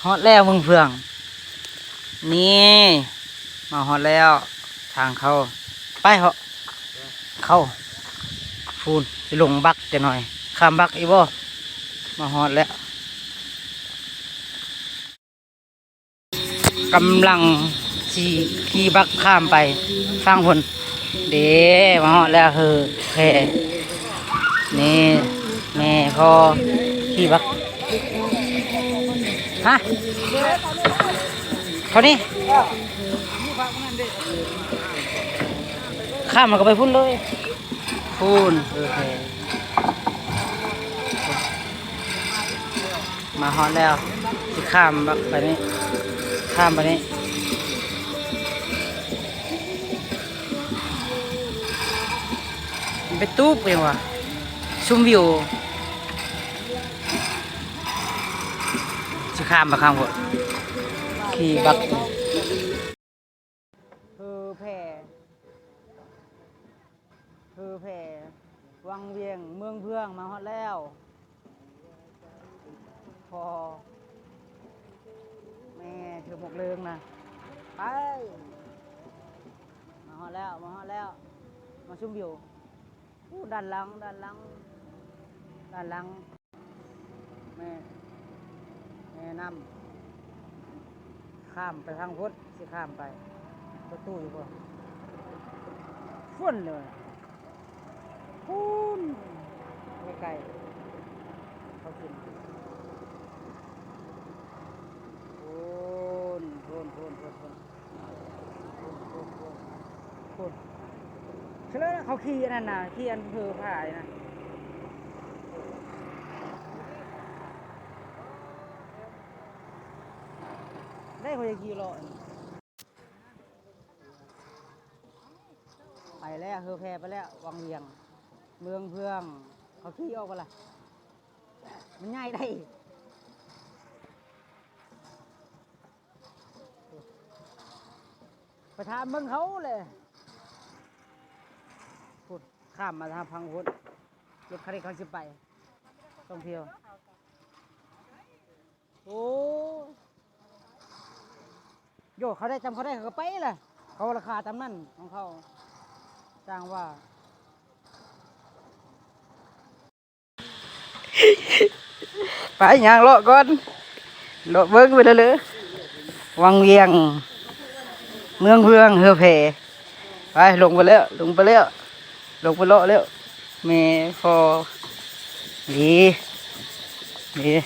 ຮອດແລ້ວເມືອງເຟືອງ ນີ້ ມາຮອດແລ້ວ ທາງເຂົ້າ ໄປເຮົາ ເຂົ້າ ພຸ້ນ ຊິລົງບັກຈັກໜ່ອຍ ຂ້າມບັກອີກບໍ່? ມາຮອດແລ້ວ ກຳລັງຊິຂີ່ບັກຂ້າມໄປຝັ່ງພຸ້ນ ເດ້ ມາຮອດແລ້ວ ເຮີແພ ນີ້ ແມ່ພໍ່ຂີ່ບັກ ຮະ ເທົ່ານີ້ ຂ້າມແລ້ວກໍໄປພຸ້ນເລີຍ ພຸ້ນ ເຮີແພ ມາຮອດແລ້ວ ຊິຂ້າມບັກໄປນີ້ ຂ້າມໄປນີ້ ມັນເປັນຕູບຫຍັງວະ ຊົມວິວ ຊິຂ້າມໄປຂ້າມພຸ້ນ ຂີ່ບັກ ເຮີແພ ເຮີແພ ວັງວຽງ ເມືອງເຟືອງ ມາຮອດແລ້ວ ພໍ່ແມ່ຖືໝວກເລິງນະ ໄປ ມາຮອດແລ້ວ ມາຮອດແລ້ວ ມາຊົມວິວ ໂອ້ ດ້ານຫຼັງ ດ້ານຫຼັງ ດ້ານຫຼັງ ແມ່ ແມ່ນ້ຳ ຂ້າມໄປທາງພຸ້ນ ຊິຂ້າມໄປ ປະຕູຢູ່ບໍ່? ພຸ້ນເລີຍ ພຸ້ນ ໄກໆ ເຂົາຂຶ້ນ ພຸ້ນ ພຸ້ນ ພຸ້ນ ພຸ້ນ ພຸ້ນ ພຸ້ນ ພຸ້ນ ພຸ້ນ ເຂົາຂີ່ອັນນັ້ນນະ ຂີ່ອັນເພີພາຍນະ ໄດ້ ຂ້ອຍຢາກຂີ່ເລາະ ໄປແລ້ວ ເຮີແພໄປແລ້ວ ວັງວຽງ ເມືອງເຟືອງ ເຂົາຂີ່ອອກບໍ່ລະ ມັນໃຫຍ່ໄດ໋ ໄປຖາມເບິ່ງເຂົາແຫຼະ ພຸ້ນ ຂ້າມມາທາງຝັ່ງພຸ້ນ ລົດຄັນນີ້ເຂົາຊິໄປທ່ອງທ່ຽວ ໂອ້ ໂຢ ເຂົາໄດ້ ຈຳເຂົາໄດ້ ເຂົາກໍໄປລະ ເຂົາລາຄາຕາມນັ້ນຂອງເຂົາ ຊ່າງວ່າ ໄປ ຍ່າງເລາະກ່ອນ ເລາະເບິ່ງໄປເລີຍ ວັງວຽງ ເມືອງເຟືອງ ເຮືອແພ ໄປ ລົງໄປແລ້ວ ລົງໄປແລ້ວ ລົງໄປເລາະແລ້ວ ແມ່ພໍ່ ນີ້ ນີ້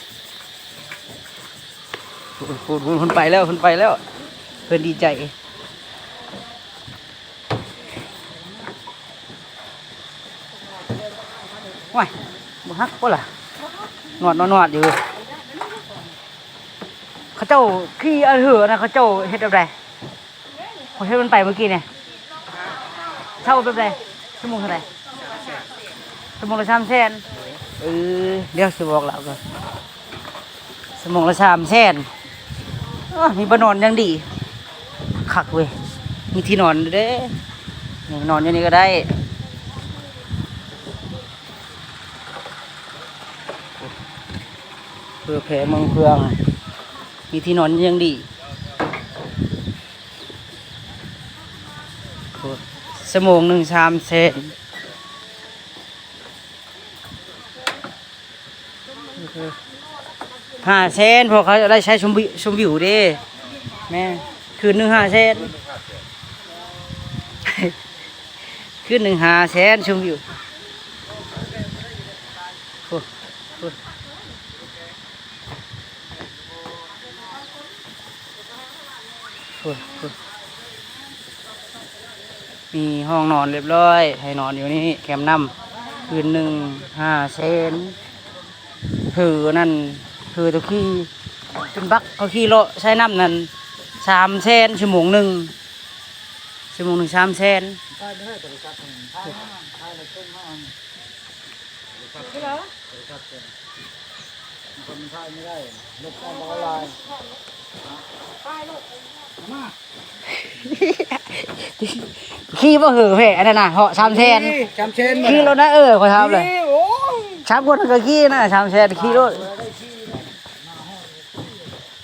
ພຸ້ນ ພຸ້ນ ພຸ້ນ ໄປແລ້ວ ເພິ່ນໄປແລ້ວ ເພິ່ນດີໃຈ ໂອ້ຍ ບໍ່ຫັກບໍ່ລະ ນວດ ນວດ ນວດຢູ່ ເຂົາເຈົ້າຂີ່ອັນເຮືອນະ ເຂົາເຈົ້າເຮັດແບບໃດ? ຂ້ອຍເຫັນມັນໄປມື້ກີ້ນີ້ ເຊົ່າແບບໃດ? ຊົ່ວໂມງເທົ່າໃດ? ຊົ່ວໂມງລະສາມແສນ ເອີ ດຽວຊິບອກລາວກ່ອນ ຊົ່ວໂມງລະສາມແສນ ເອີ ມີບ່ອນນອນຢ່າງດີ ຄັກເວີຍ ມີທີ່ນອນເດ້ ນີ້ ນອນຢູ່ນີ້ກໍໄດ້ ເພື່ອແຜ່ເມືອງເຟືອງ ມີທີ່ນອນຢ່າງດີ ໂອ້ ຊົ່ວໂມງໜຶ່ງສາມແສນ ຫ້າແສນ ເພາະເຂົາໄດ້ໃຊ້ຊົມວິ ຊົມວິວເດ້ ແມ່ນ ຄືນໜຶ່ງຫ້າແສນ ຄືນໜຶ່ງຫ້າແສນ ຊົມວິວ ໂອ້ ໂອ້ ໂອ້ ໂອ້ ມີຫ້ອງນອນລຽບລ້ອຍ ໃຫ້ນອນຢູ່ນີ້ ແຄມນ້ຳ ຄືນໜຶ່ງຫ້າແສນ ເຮືອນັ້ນ ເຮືອຕົວຂີ່ ເປັນບັກ ເຂົາຂີ່ເລາະຊາຍນ້ຳນັ້ນ ສາມແສນ ຊົ່ວໂມງໜຶ່ງ ຊົ່ວໂມງໜຶ່ງສາມແສນ ຂີ່ບໍ່ເຫີແພອັນນັ້ນນະ ເຫາະສາມແສນ ສາມແສນ ຂີ່ໂລດນະ ເອີ ຂ້ອຍຖາມເລີຍ ໂອ້ຍ ສາມຄົນກໍຂີ່ນະ ສາມແສນ ຂີ່ໂລດ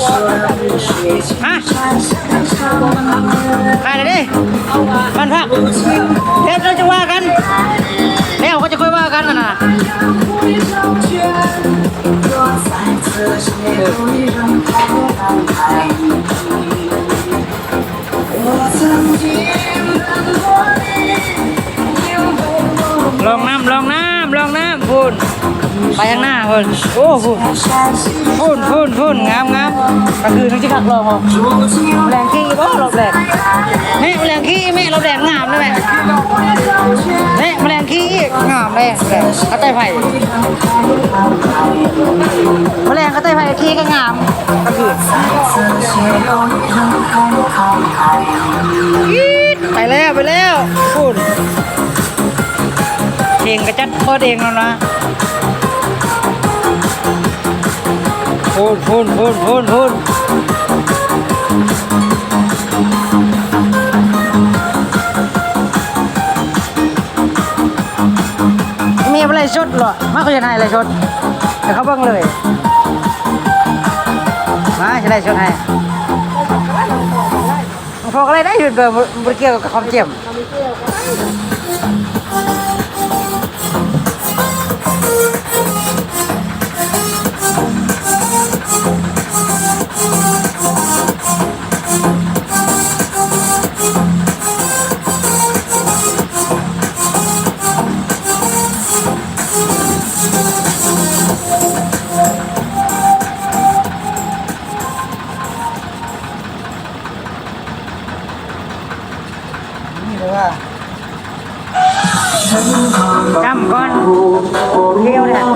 ຮະ ຂາຍແລ້ວເດ້ ບ້ານພັກ ດຽວເຮົາຈະວ່າກັນ ແລ້ວເຮົາຈະຄ່ອຍວ່າກັນຫັ້ນນະ. ລ່ອງນ້ຳ ລ່ອງນ້ຳ ລ່ອງນ້ຳ ພຸ້ນ ໄປທາງໜ້າພຸ້ນ. ໂອ້ ພຸ້ນ ພຸ້ນ ພຸ້ນ ພຸ້ນ ງາມ ງາມ. ກາງຄືນຈັ່ງຊິຄັກ ລອງເອົາ ແມະ ແລງຂີ້ບໍ່ ລອບແລງ. ແມະ ແລງຂີ້ ແມະ ລອບແລງງາມເດ້ແມະ. ແມະ ແລງຂີ້ອີກ ງາມເດ້ ກະໄຕໄຟ. ມະແລງກະໄຕໄຟ ຂີ້ກະງາມ ກະຄື ໄປແລ້ວ ໄປແລ້ວ ພຸ້ນ ເພງກະຈັດເປີດເອງແລ້ວນະ. ພຸ້ນ ພຸ້ນ ພຸ້ນ ພຸ້ນ ພຸ້ນ. ມີໄລສົດເນາະ ມາ ຂ້ອຍເຮັດໃຫ້ໄລສົດ ໃຫ້ເຂົາເບິ່ງເລີຍ. ມາ ຊິໄລສົດໃຫ້ ພໍກໍໄລໄດ້ ເຫັນບໍ່ ບໍ່ໄດ້ກ່ຽວກັບຄວາມຈຽມ. ນີ້ເລີຍວ່າ ຈຳກ່ອນ ທ່ຽວແລ້ວ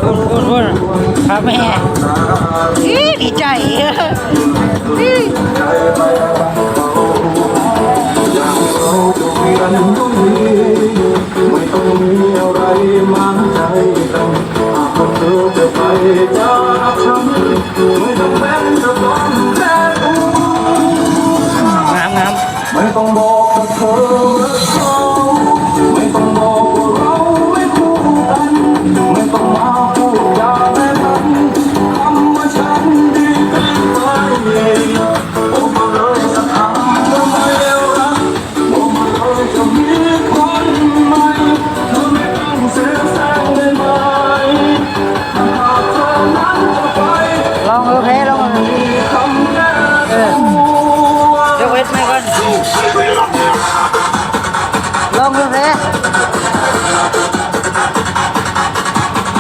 ພຸ້ນ ພຸ້ນ ພາແມ່ ອີ ດີໃຈ ອີ. ງາມໆ ລອງເອີແພ ລອງເອີ ເອີ ຍົກເວດໃໝ່ກ່ອນ ລອງເອີແພ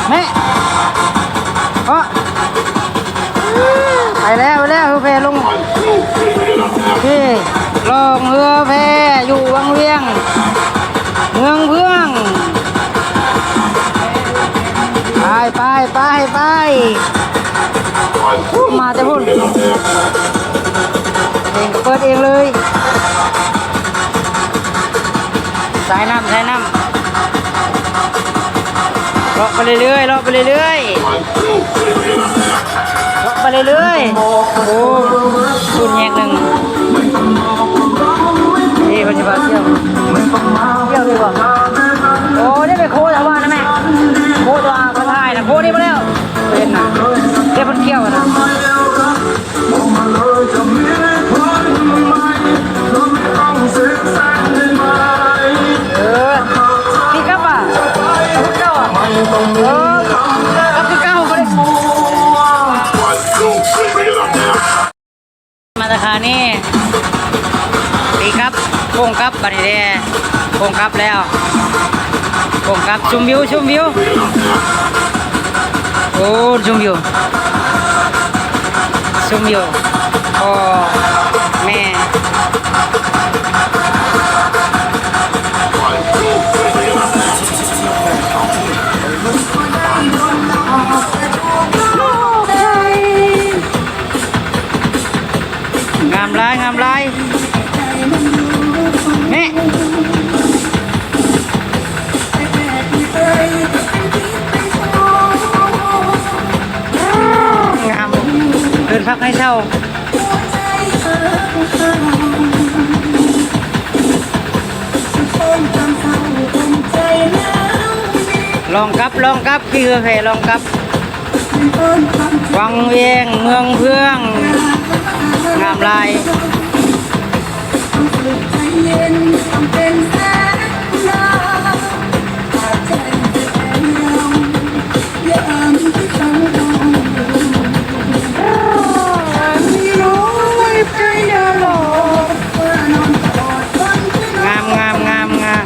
ແມ່ ເພາະ ໄປແລ້ວ ໄປແລ້ວ ເຮືອແພລົງ ເອີ ລ່ອງເຮືອແພຢູ່ວັງວຽງ ເມືອງເພືອງ ໄປ ໄປ ໄປ ໄປ ມາແຕ່ພຸ້ນ ເອງກໍເປີດເອງເລີຍ ສາຍນ້ຳ ສາຍນ້ຳ ເລາະໄປເລື້ອຍໆ ເລາະໄປເລື້ອຍໆ ເລາະໄປເລື້ອຍໆ ໂອ້ ສູນແຍກໜຶ່ງ ເອີ ເພິ່ນຊິພາທ່ຽວ ທ່ຽວດີກວ່າ ໂອ້ ນີ້ໄປໂຄດວ່ານະແມ່ ໂຄດວ່າມາຖ່າຍນະ ໂຄດນີ້ມາແລ້ວ ເຫັນນະ ດຽວເພິ່ນທ່ຽວນະ. ເອີ ປີກັບວ່າ ຄືເກົ່າ ເອີ ກັບຄືເກົ່າ ບໍ່ໄດ້ ມາດຕະຄານນີ້ ຕີກັບ ໂຄ້ງກັບ ບາດນີ້ເດ້ ໂຄ້ງກັບແລ້ວ ໂຄ້ງກັບ ຊົມວິວ ຊົມວິວ ໂອ້ ຊົມວິວ ຊົມວິວ ພໍ່ແມ່ ງາມຫຼາຍ ງາມຫຼາຍ ແມ່ ງາມ ເດີນພັກໃຫ້ເຊົ່າ. ລ່ອງກັບ ລ່ອງກັບ ຂີ່ເຮືອແພລ່ອງກັບ ວັງວຽງ ເມືອງເພື່ອງ ງາມຫຼາຍ. ງາມ ງາມ ງາມ ງາມ.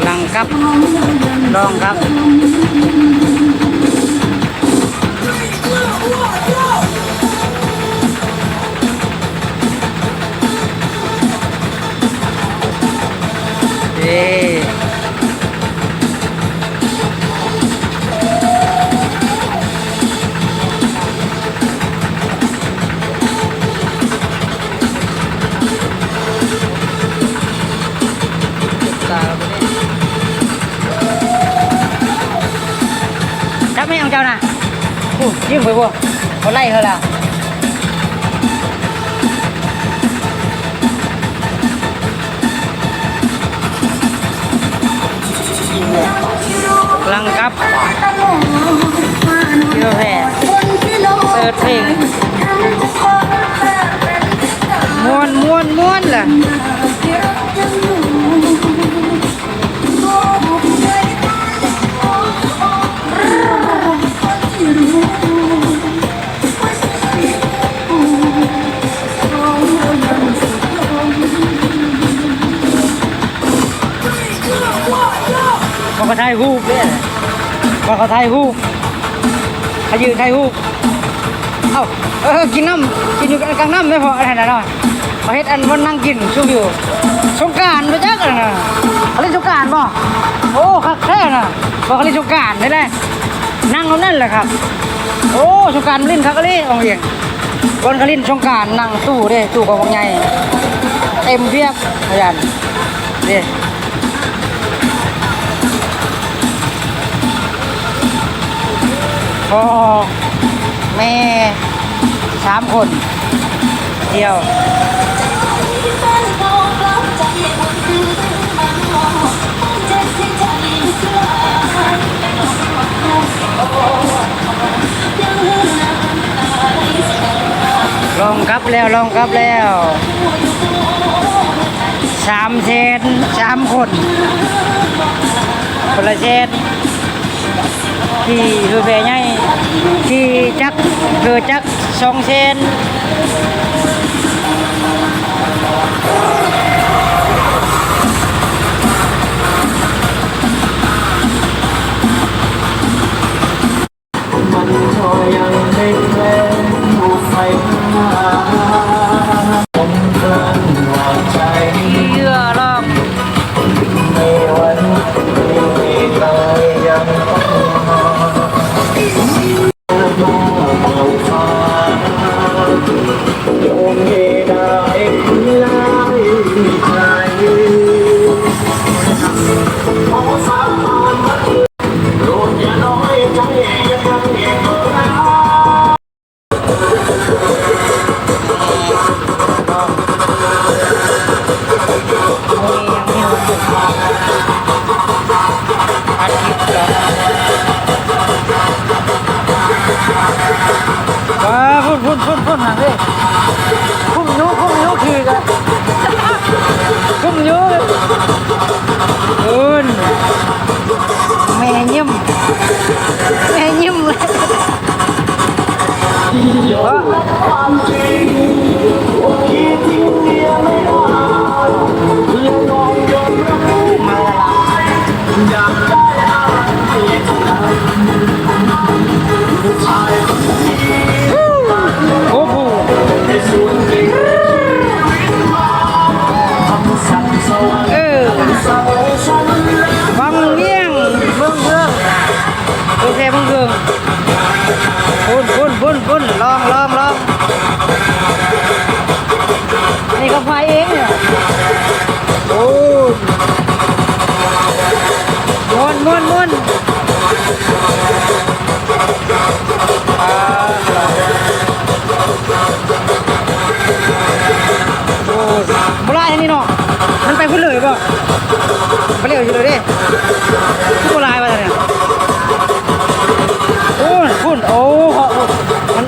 ຫຼັງກັບ ລອງກັບ. ເອີ ຈັບແມ່ຂອງເຈົ້ານະ. ໂອ້ ຍິງໄປບໍ່ ບໍ່ໄລ່ເຮີລະ. ຫຼັງກັບ ເດີແພ ເປີດເພງ ມ່ວນ ມ່ວນ ມ່ວນລະ. ເຂົາກໍຖ່າຍຮູບເດ້ ເຂົາກໍຖ່າຍຮູບ ເຂົາຢືນຖ່າຍຮູບ. ເອົ້າ ເອີ ກິນນ້ຳ ກິນຢູ່ກາງນ້ຳແມ່ນບໍ່ ອັນນັ້ນນະເນາະ. ເຂົາເຮັດອັນບ່ອນນັ່ງກິນຊົມວິວ ສົງການບໍ່ຈັກອັນນັ້ນນະ. ເຂົາຫຼິ້ນສົງການບໍ່? ໂອ້ ຄັກແທ້ນະ ບໍ່ ເຂົາຫຼິ້ນສົງການນີ້ແຫຼະ ນັ່ງເອົານັ້ນແຫຼະຄັບ. ໂອ້ ສົງການຫຼິ້ນຄັກອີ່ຫຼີ ອອງອຽງ ບ່ອນເຂົາຫຼິ້ນສົງການ ນັ່ງຕູ້ເດ້ ຕູ້ກອງບັກໃຫຍ່ ເຕັມພຽບ ອາຈານເດ້. ພໍ່ແມ່ສາມຄົນດຽວ. ລອງກັບແລ້ວ ລອງກັບແລ້ວ ສາມແສນ ສາມຄົນ ຄົນລະແສນ. ຂີ່ເຮືອແພໃຫຍ່ ຂີ່ຈັກ ເຮືອຈັກສອງແສນ. ອ່າ ພຸ້ນ ພຸ້ນ ພຸ້ນ ພຸ້ນ ຫັ້ນເດ້ ຄຸ້ມຢູ່ ຄຸ້ມຢູ່ ຂີ່ກະຄຸ້ມຢູ່ ພຸ້ນ ແມ່ຍິ້ມ ແມ່ຍິ້ມ. ໂອ້ໂຫ ເອີ ວັງວຽງ ເມືອງເມືອງ ໂອເຄ ເບິ່ງເບິ່ງ ພຸ້ນ ພຸ້ນ ພຸ້ນ ພຸ້ນ ລອງ ລອງ ລອງ ອັນນີ້ກໍພາຍເອງເນາະ ໂອ້ ມ່ວນ ມ່ວນ ມ່ວນ. ນີ້ເນາະ ມັນໄປພຸ້ນເລີຍບໍ່? ໄປເລີຍຢູ່ເລີຍເດ້ ຄືບໍ່ຫຼາຍວ່າຊັ້ນນະ. ໂອ້ຍ ພຸ້ນ ໂອ້ ມັນ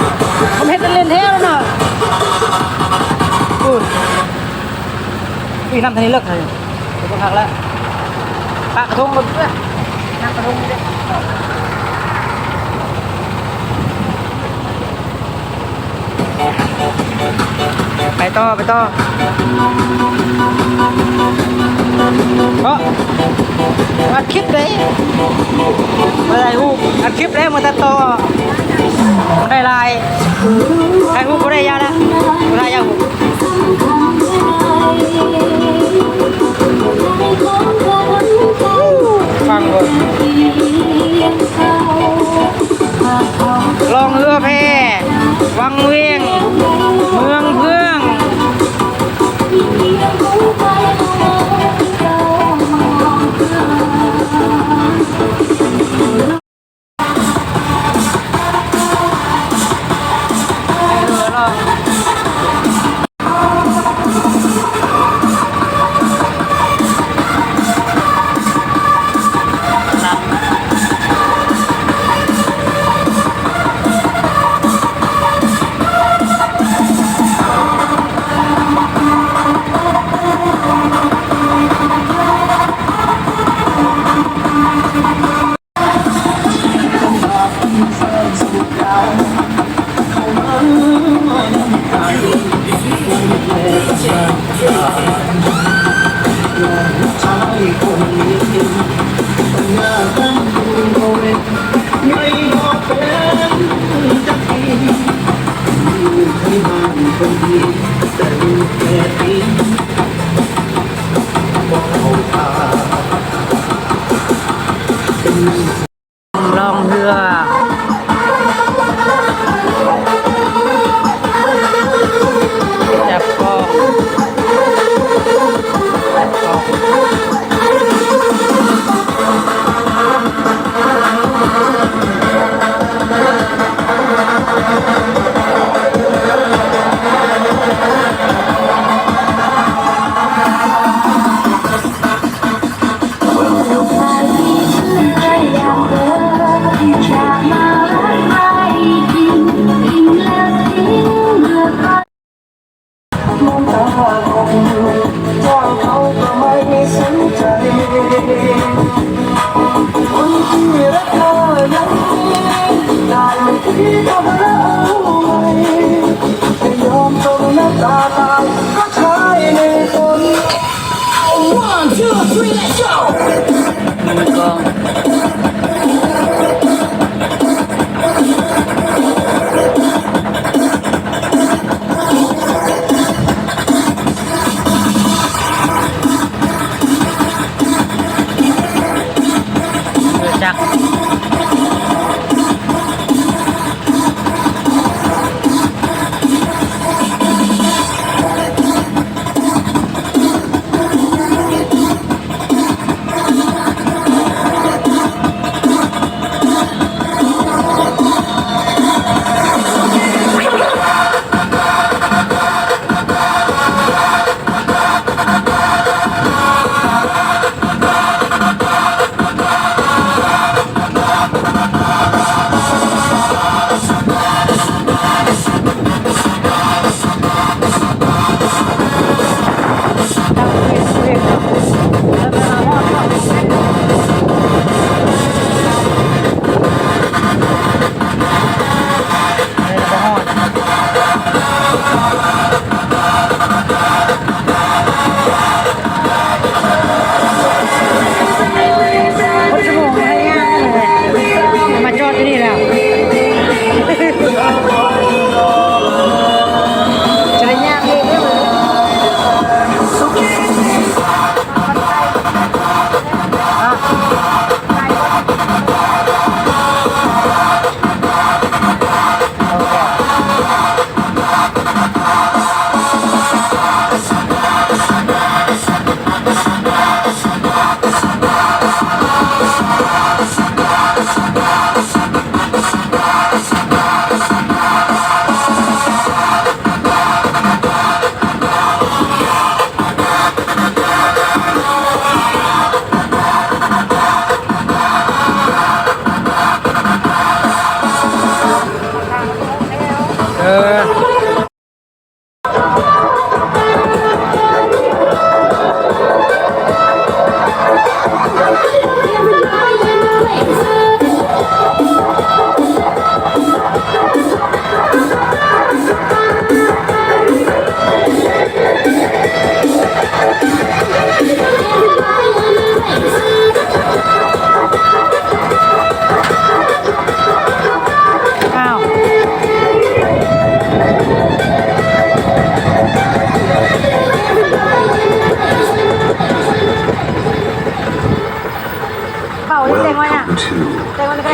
ມັນເຮັດເຫຼັ້ນແທ້ເນາະ. ພຸ້ນ ອີ ນ້ຳທະເລເລິກເລີຍ ເບິ່ງຄັກແລ້ວ ປະກະທົງເບິ່ງເດີ້ ນ້ຳກະທົງນີ້ເດ້. ໄປຕໍ່ ໄປຕໍ່ ເພາະອັດຄລິບເດ້ ບໍ່ໄດ້ຮູບ ອັດຄລິບເດ້ ມາຕັດຕໍ່ ບໍ່ໄດ້ຫຼາຍ ຖ່າຍຮູບບໍ່ໄດ້ ຢ່າລະ ບໍ່ໄດ້ ຢ່າຮູບ ຟັງເບິ່ງ. ລ່ອງເຮືອແພ ວັງວຽງ ເມືອງເພື່ອງ. ລ່ອງເຮືອ ຈັບກອງ ຈັບກອງ.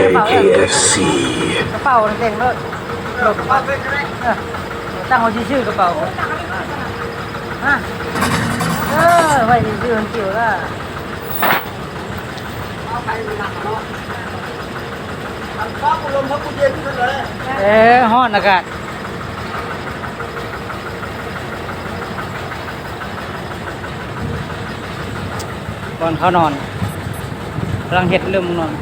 ເຄເອັຟຊີ ກະເປົາແຕ່ງລົດ ລົດ ເອີ ຕັ້ງໄວ້ຊື່ໆ ກະເປົາ ຮະ ເອີ ໄວ້ຊື່ໆ ມັນປິວລະ ເອີ ຮ້ອນອາກາດ. ບ່ອນເຂົານອນ ກຳລັງເຮັດເລີ່ມນອນ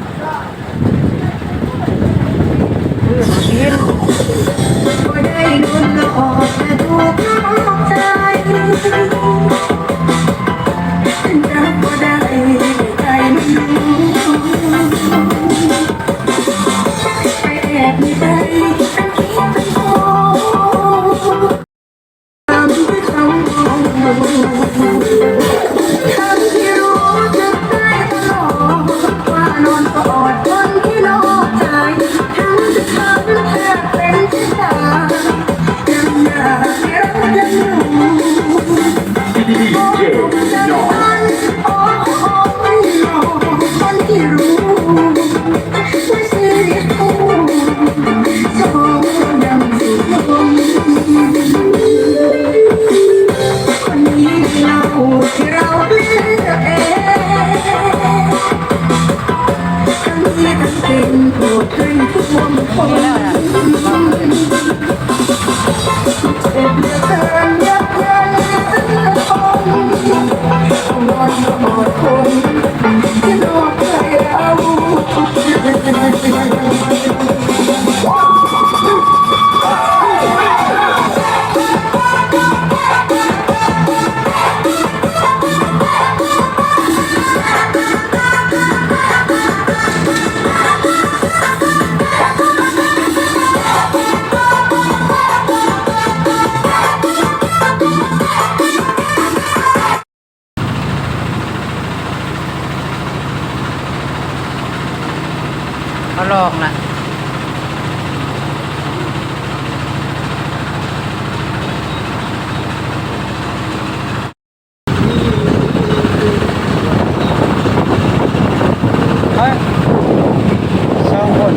ເຂົາລອງລະ. ສອງຄົນ.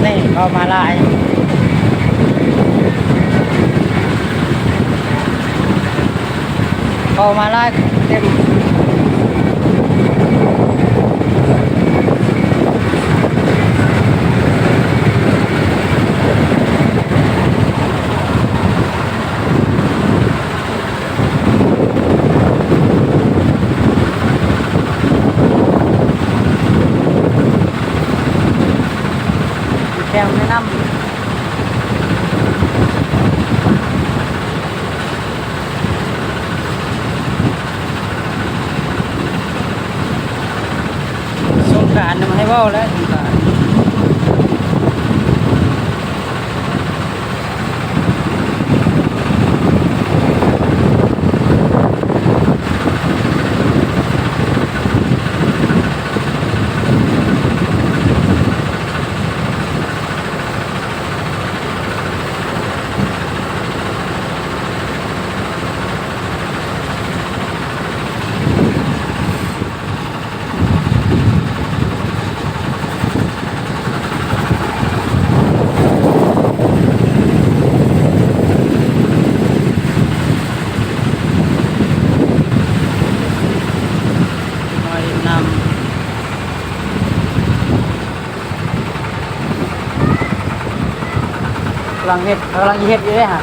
ນີ້ເຂົ້າມາຫຼາຍ ເຂົ້າມາຫຼາຍເຕັມ. ແຖວແມ່ນ້ຳ ສົງການນະ ໃຫ້ເວົ້າແລ້ວ ສົງການ. ມາຫຼິ້ນນ້ຳ ກຳລັງເຮັດ ກຳລັງເຮັດຢູ່ເດ້ຫະ.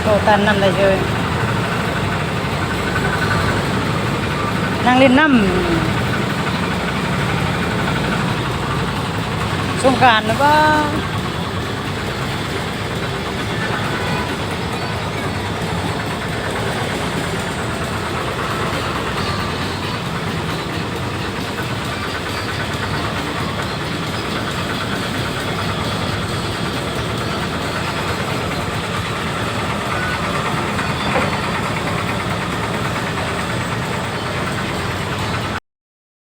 ໂອ້ ຕັນນ້ຳໄດ້ເຊີຍ. ນັ່ງຫຼິ້ນນ້ຳ ສົງການແລ້ວບໍ່?